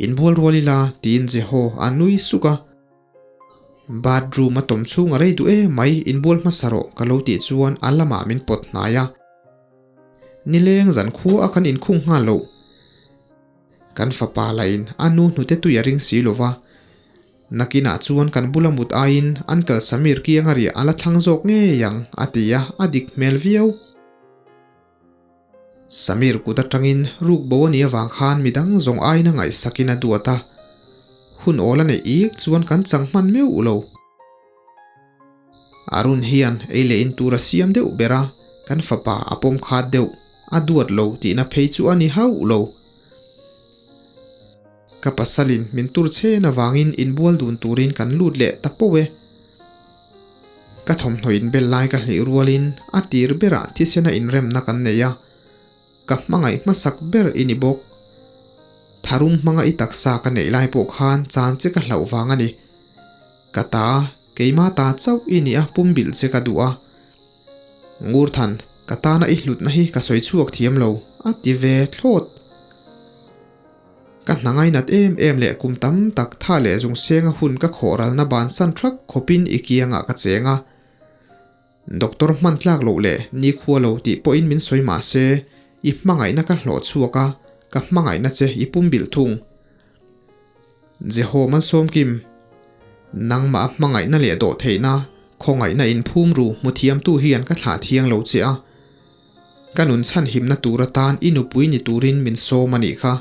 Inbual rual ila tiin Jeho a nui suk a. Bathroom a tawm chhung a rei duh em mai, inbual hmasa rawh ka lo tih chuan a lamah min pawt hnai a. Nileng zan khua a kan inkhung nghal loh. Kan fapa lahin a nu hnute tui a ring si lo va. Nakinah chuan kan bula mut aiin Uncle Samir kianga riah a la thlang zawk ngei ang a ti a, a dik hmel viau. Samir kut atangin ruk bo a nih avang khan midang zawng aiin a ngaihsakin a duat a, hun awl a neih ik chuan kan chang hman meuh lo. Arun hian ei leh in tur a siam deuh ber a, kan fapa a pawm khat deuh, a duat lo tihna phei chu a ni hauh lo. Ka pasalin min tur chen avangin inbual dun turin kan lut leh ta poh e. Ka thawmhnaw inbel lai ka hlih rualin a tir berah thisena inremna kan nei a, ka hmangaih hmasak ber i ni bawk. Tharum hmanga i taksa ka neih lai pawh khan chan che ka hlauh vang a ni. Ka ta, keima ta chauh i nih a pumbilh che ka duh a. Ngurthan, ka tana i hlutna hi ka sawi chhuak thiam lo, a ti ve thlawt. Ka hna ngainat em em leh kum tam tak tha leh zung senga hun ka khawh ralna bansan thak khawpin i kiangah ka cheng a. Doctor hman tlak loh leh nikhua lo tih pawhin min sawi mah se, i hmangaihna ka hlawh chhuak a, ka hmangaihna che i pumbilh thung. Jeho Malsawmkim, nangmah a hmangaihna leh dawhtheihna, khawngaihna inphum ru hmu thiamtu hian ka thlah thiang lo che a. Ka nun chhanhimna tur atan i nupui ni turin min sawm a nih kha.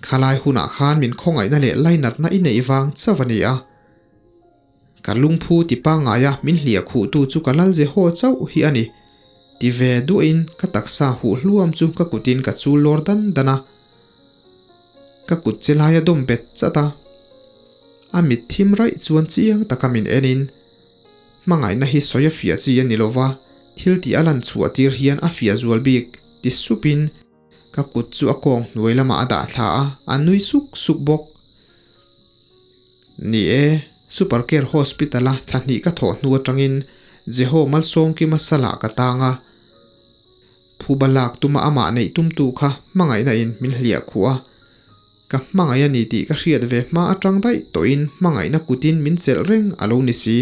Khalai hunah khan min khawngaihna leh lainatna i neih vang chauh a ni a. Ka lungphu ti pangngaia min hliah khuhtu chu ka lal Jeho chauh hi a ni. Ti ve duahin ka taksa huh hluam chu ka kutin ka chul lawr dan dan a. Ka kut che lai a dawm bet chat a. A mit thim raih chuan chiang taka min enin, Hmangaihna hi sawi a fiah chi a ni lova, Thil tih a lan chhuah tir hian a fiah zual bik ti supin ka kut chu a kawng hnuai lamah a dah thla a, a nui suk suk bawk. Ni e, Super Care Hospital-a thla hnih ka thawh hnu atangin Jeho Malsawmkima salah ka tang a. Phuba lak tuma amah neih tumtu kha hmangaihna in min hliah khuh a. Ka hmangaih a ni tih ka hriat ve hma atang daih tawhin hmangaihna kutin min chelh reng a lo ni si.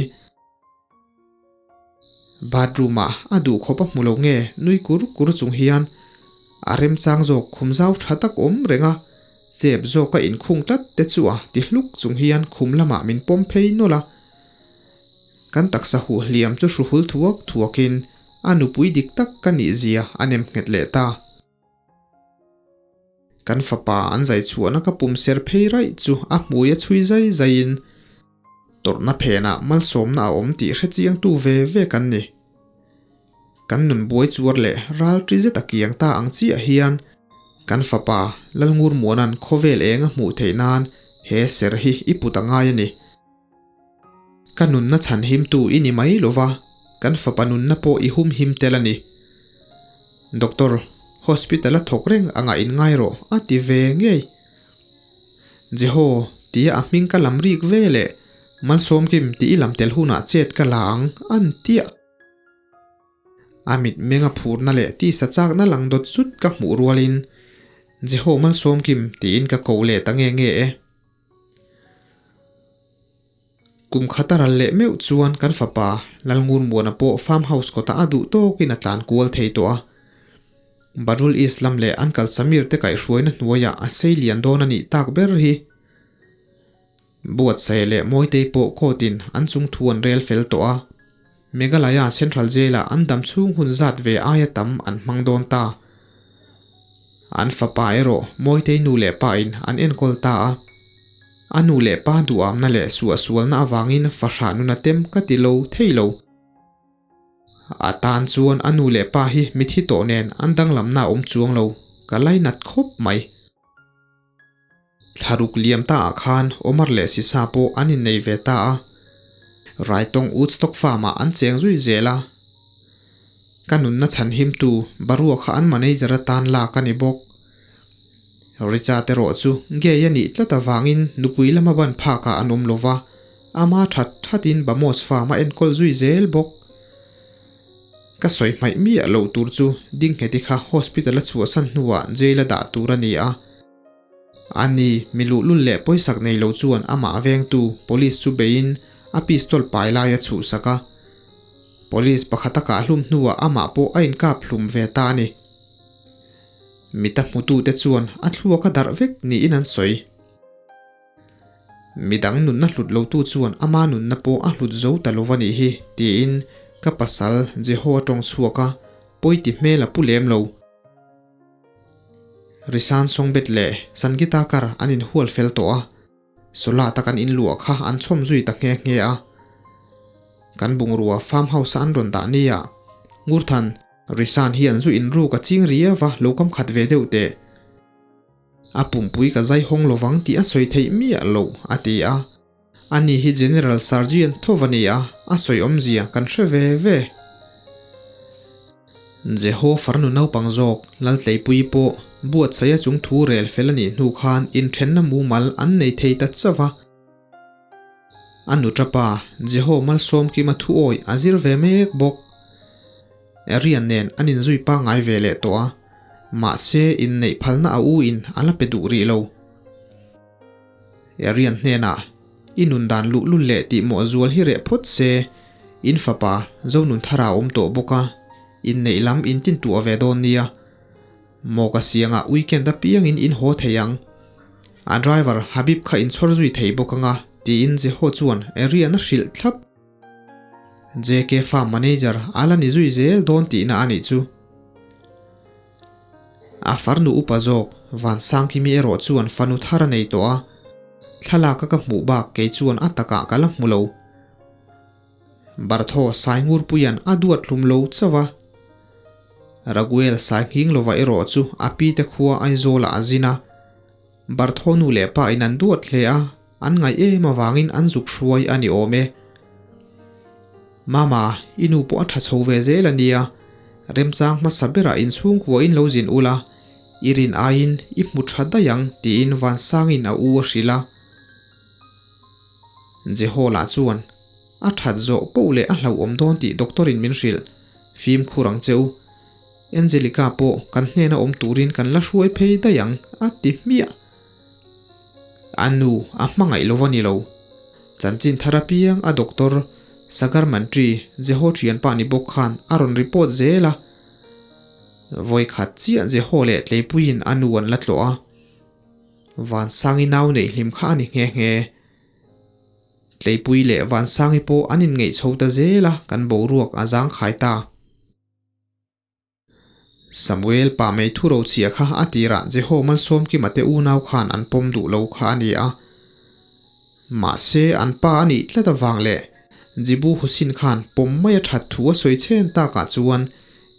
Bathroom ah a duh khawp a hmu lo nge nui kur kur chung hian a remchang zawk khum zau tha tak awm reng a, chep zawk a inkhung tlat te chu a ti hluk chung hian khum lamah min pawm phei nawlh a. Kan taksa huh hliam chu hruhul thuak thuakin a nupui dik tak ka nih zia a nem nghet leh ta. Kan fapa an zai chhuahna ka pum ser phei raih chu a hmui a chhui zai zaiin tawrhna phenah malsawmna a awm tih hre chiangtu ve ve kan ni. Kan nun buai chuar leh ral ṭi zet a kiang ta ang chiah hian kan fapa Lalngurmuana'n khawvel eng a hmuh theih nan he ser hi i put a ngai a ni. Ka nunna chhan himtu i ni mai lova, kan fapa nunna pawh i hum him tel a ni. Doctor, hospital a thawk reng anga in ngai rawh a ti ve ngei. Jeho, tia a hming ka lam rik ve leh Malsawmkim tih i lam tel hunah chet ka la ang an tiah. A mitmeng a phurna leh tisa chakna lang dawt zut ka hmuh rualin Jeho Malsawmkim tiin ka ko leh ta nge nge e. Kum khat a ral leh meuh chuan kan fapa Lalngurmuana pawh farm house kawtah a duh tawkin a tlan kual thei tawh a. Badrul Islam leh Uncle Samir te kaihhruaina hnuaiah a sei lian dawn a nih tak ber hi. Buatsaih leh Mawitei pawh court in an chung thu an rel fel tawh a. Meghalaya Central Jail ah an dam chhung hun zat ve aia tam an hmang dawn ta. An fapa erawh Mawitei nu leh pa in an enkawl ta a. A nu leh pa duhamna leh suahsualna avangin fahrah nun a tem ka ti lo thei lo. A tan chuan a nu leh pa hi mithi tawh nen an danglamna a awm chuang lo, ka lainat khawp mai. Thlaruk liam ta ah khan Omar leh Sisa pawh an innei ve ta a, Raitawng Woodstock Farm ah an cheng zui zel a. Ka nunna chhanhimtu Barua kha an manager atan lak a ni bawk. Richard erawh chu gay a nih tlat avangin nupui lama ban phakah an awm lova, ama that thatin Bamos farm a enkawl zui zel bawk. Ka sawi hmaih miah loh tur chu Dingheti kha hospital a chhuahsan hnuah jail a dah tur a ni a. Ani, mi luhlul leh pawisak nei lo chuan amah vengtu police chu beiin a pistol pai lai a chhuhsak a. Police pakhat a kah hlum hnuah amah pawh a inkap hlum ve ta a ni. Mita hmutute chuan a thluak a darh vek niin an sawi. Midang nunna hlut lotu chuan ama nunna pawh a hlut zo ta lo va nih hi, tiin ka pasal Jeho a tawng chhuak a, pawi ti hmel a pu lem lo. Risan Songbet leh Sangita kar an inhual fel tawh a. Sola tak an inluah kha an chhawm zui ta nghe nghe a. Kan bungrua farm house a an rawn dah nia. Ngurthan, Risan hian zu inruk a ching riau a, lo kam khat ve deuh teh. A pumpui ka zai hawng lovang tih a sawi theih miah lo, a ti a. Ani hi General Surgeon tho va ni a, a sawi awmzia kan hre ve ve. Jeho farnu naupang zawk Laltleipuii pawh buatsaih a chung thu rel fel a nih hnu khan inthenna mumal an nei thei ta chauh a. A nuṭapa Jeho Malsawmkima thuawi a zir ve mek bawk. Arian nen an inzui pangngai ve leh tawh a, mahse inneih phalna a u in a la pe duh rih lo. Arian hnenah, I nun dan luhlul leh tih mawh zual hi reh phawt se, in fapa Zonunthara a awm tawh bawk a, inneih lam in tintuah ve dawn nia. Maw ka siangah weekend apiangin in haw thei ang. A driver Habib kha in chhawr zui thei bawk anga, tiin Jeho chuan Arian a hrilh thlap. JK Farm manager a la ni zui zel dawn tihna a nih chu. A farnu upa zawk Vansangkimi erawh chuan fanu thar a nei tawh a, thlalak a ka hmuh bak kei chuan a takah ka la hmu lo. Bartho Saingurpuia'n a duat hlum lo chauh a. Raguel Sainghing lova erawh chu a pi te khua Aizawlah a zin a. Bartho nu leh pa in an duat hle a, an ngaih em avangin an zuk hruai a ni awm e. Mama, i nu pawh a tha chho ve zel a nia, remchang hmasa berah inchhungkua in lo zin ula, i rin aiin i hmu tha daih ang tiin Vansangin a u a hrilh a. Jehola chuan, A that zawh poh leh a hlauhawm dawn tih doctor in min hrilh, fimkhur ang che u. Angelica pawh kan hnena awm turin kan la hruai phei daih ang a ti hmiah. A nu a hmangaih lo a ni lo. Chanchin thar apiang a doctor Sagar Mantri Jeho thianpa ni bawk khan a rawn report zel a. Vawikhat chiah Jeho leh Tleipuiin a nu an la tlawh a. Vansangi nau neih hlim kha a ni nghe nghe. Tleipui leh Vansangi pawh an inngeih chho ta zel a, kan boruak a zangkhai ta. Samuel pa mei thu rochhia kha a tirah Jeho Malsawmkima te unau khan an pawm duh lo kha a ni a. Mahse an pa a nih tlat avang leh Jibu Husin khan pawm mai a that thu a sawi chhen takah chuan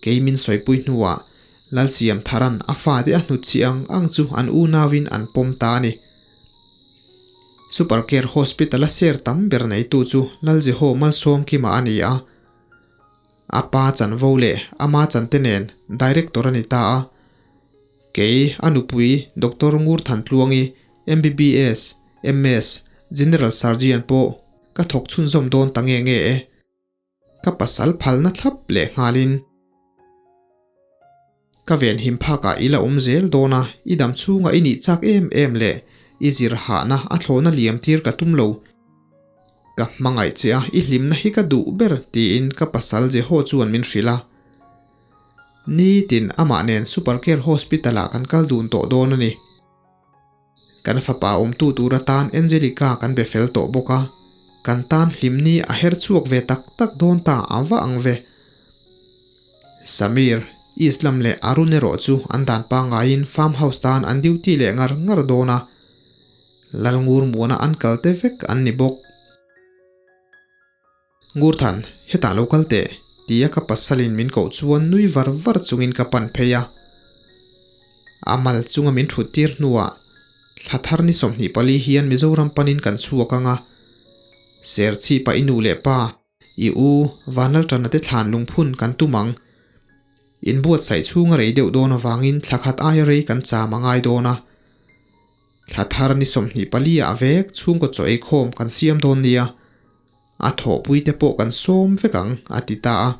kei min sawipui hnuah Lalsiam Tharan a fate a hnutchhi ang ang chu an unauin an pawm ta a ni. Super Care Hospital a share tam ber neitu chu Laljeho Malsawmkima a ni a. A pa chanvo leh ama chante nen Director a ni ta a. Kei, a nupui Doctor Ngur Thantluangi, MBBS, MS, General Surgeon pawh ka thawk chhunzawm dawn ta nge nge e. Ka pasal phalna thlap leh nghalin ka venhim phakah i la awm zel dawn a, i dam chhunga i nih chak em em leh i zir hahna a thlawhna liam tir ka tum lo. Ka hmangaih che a, i hlimna hi ka duh ber tiin ka pasal Jeho chuan min hrilh a. Nitin amah nen Super Care Hospital ah kan kal dun tawh dawn a ni. Kan fapa awmtu tur atan Angelica kan be fel tawh bawk a, kan tan hlimni a her chhuak ve tak tak dawn ta a va ang ve. Samir, Islam leh Arun erawh chu an dan pangaiin farm house tan an duty leh ngar ngar dawn a, Lalngur muana an kal te vek an ni bawk. Ngurthan, hetah lo kal teh, tia ka pasalin min koh chuan nui var var chungin ka pan phei a. A mal chunga min thut tir hnuah thla thar ni 24 hian Mizoram panin kan chhuak ang a. Serchhipa i nu leh pa, i u Vanlalṭana te thlan lungphun kan tum ang. Inbuatsaih chhunga rei deuh dawn avangin thla khat aia rei kan cham a ngai dawn a. Thla thar ni 24 ah vek chhungkaw chaw eikhawm kan siam dawn nia. A thawhpui te pawh kan sawm vek ang, a ti ta a.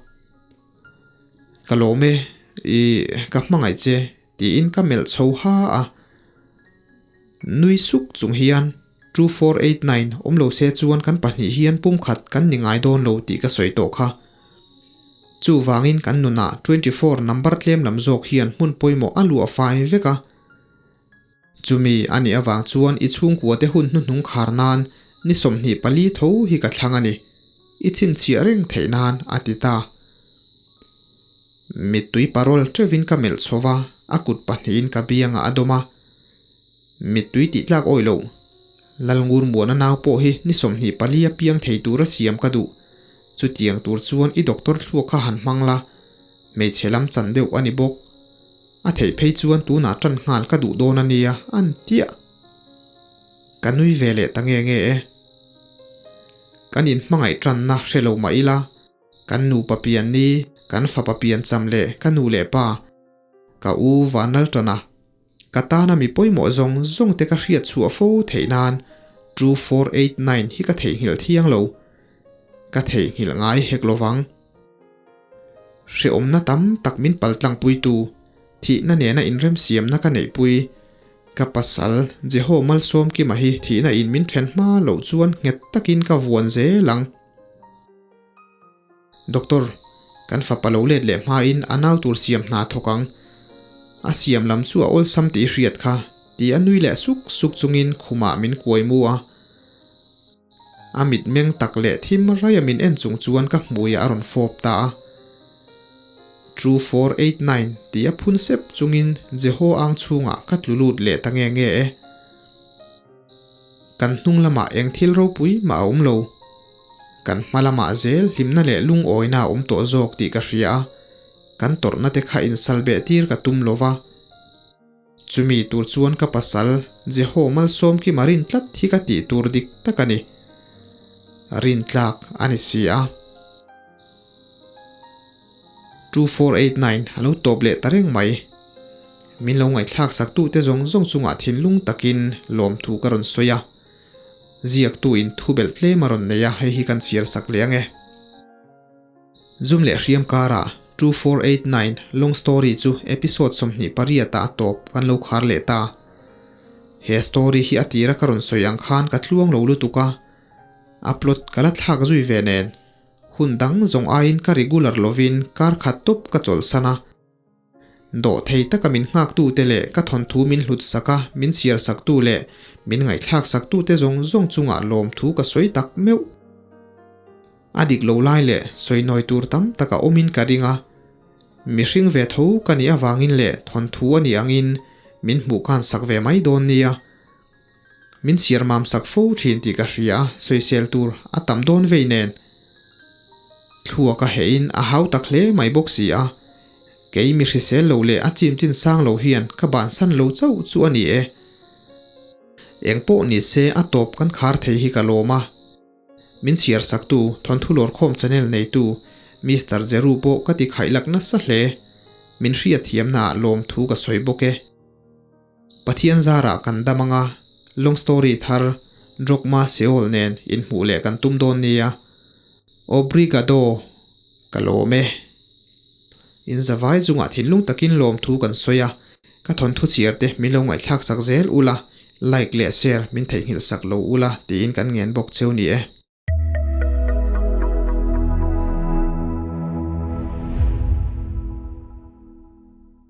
Ka lawm e, i ka hmangaih che, tiin ka melh chho ha a. Nui suk chung hian 2489 awm lo se chuan kan pahnih hian pumkhat kan ni ngai dawn lo tih ka sawi tawh kha. Chuvangin kan nunah 24 number tlem lam zawk hian hmun pawimawh a luah fai vek a. Chumi a nih avang chuan i chhungkuate hun hnuhnung khar nan ni 24 tho hi ka thlang a ni. I chhinchhiah reng theih nan a ti ta. Mittui parol teuhin ka melh chho va, a kut pahnihin ka biangah a dawm a. Mittui tih tlak awih loh. Lalngur Muana nau pawh hi ni 24 a piang thei tura siam ka duh. Chutiang tur chuan i doctor thluak kha han hmang la. Hmeichhe lam chan deuh a ni bawk. A theih phei chuan tunah tan nghal ka duh dawn a nia, an tiah. Ka nui ve leh ta nge nge e. Kan inhmangaih tanna hre lo mah ila, kan nupa pian ni, kan fapa pian cham leh ka nu leh pa, ka u Vanlal tana, ka tana mi pawimawh zawng zawng te ka hriat chhuah fo theih nan 2489 hi ka theihnghilh thiang lo. Ka theihnghilh ngai hek lovang. Hrehawmna tam tak min paltlangpuitu, thihna nena inremsiamna ka neihpui. Ka pasal, Jeho Malsawmkima hi thihna in min then hma loh chuan nghet takin ka vuan zel ang. Doctor, kan fapa lo let leh hmain a nau tur siam hna thawk ang. A siam lam chu a awlsam tih i hriat kha, ti a nui leh suk suk chungin khumah min kuai mu a. A mitmeng tak leh thim raia min en chung chuan ka hmuiah a rawn fawp ta a. 2489 tih a phun sep chungin Jeho ang chhungah ka tlu lut leh ta nge nge e. Kan hnung lamah eng thil ropui mah a awm lo. Kan hma lamah zel hlimna leh lungawina a awm tawh zawk tih ka hria a. Kan tawrhna te kha insal beh tir ka tum lo va. Chumi tur chuan ka pasal Jeho Malsawmkima rin tlat hi ka tih tur dik tak a ni. Rin tlak a ni si a. 2489 a lo tawp leh ta reng mai. Min lo ngaihthlak sak tute zawng zawng chungah thinlung takin lawmthu ka rawn sawi a. Ziaktu in thu belh tlem a rawn nei a, hei hi kan chhiar sak leh ang e. Zum leh hriam karah 2489 long story chu episode 28 ah a tawp kan lo khar leh ta. He story hi a tira ka rawn sawi ang khan ka tluang lo lutuk a, upload ka la thlak zui ve nen. Hun dang zawng aiin ka regular lovin kar khat tawp ka chawlhsan a. Dawh thei taka min nghaktute leh ka thawnthu min hlut sak a, min chhiar saktu leh min ngaihthlak saktute zawng zawng chungah lawmthu ka sawi tak meuh. A dik lo lai leh sawi nawi tur tam tak a awmin ka ring a. Mihring ve tho ka nih avangin leh thawnthu a nih angin min hmuh khan sak ve mai dawn nia. Min chhiar mam sak fo thin tih ka hria a, sawisel tur a tam dawn vei nen. Thluak a heh in a hau tak hle mai bawk si a. Kei mi hrisel lo leh a chim chin sang lo hian ka bansan lo chauh chu a ni e. Eng pawh ni se a tawp kan khar thei hi ka lawm a. Min chhiar saktu, thawnthu lawrkhawm channel neitu Mister Jeru pawh ka ti khaih lak nasa hle. Min hriatthiamnaah lawmthu ka sawi bawk e. Pathian zarah kan dam anga, long story thar Drogma Seol nen inhmuh leh kan tum dawn nia. Obrigado, ka lawm e. In zavai chungah thinlung takin lawmthu kan sawi a, ka thawnthu chhiar te min lo ngaihthlak sak zel ula, like leh share min theihnghilh sak lo ula tiin kan ngen bawk cheu ni e.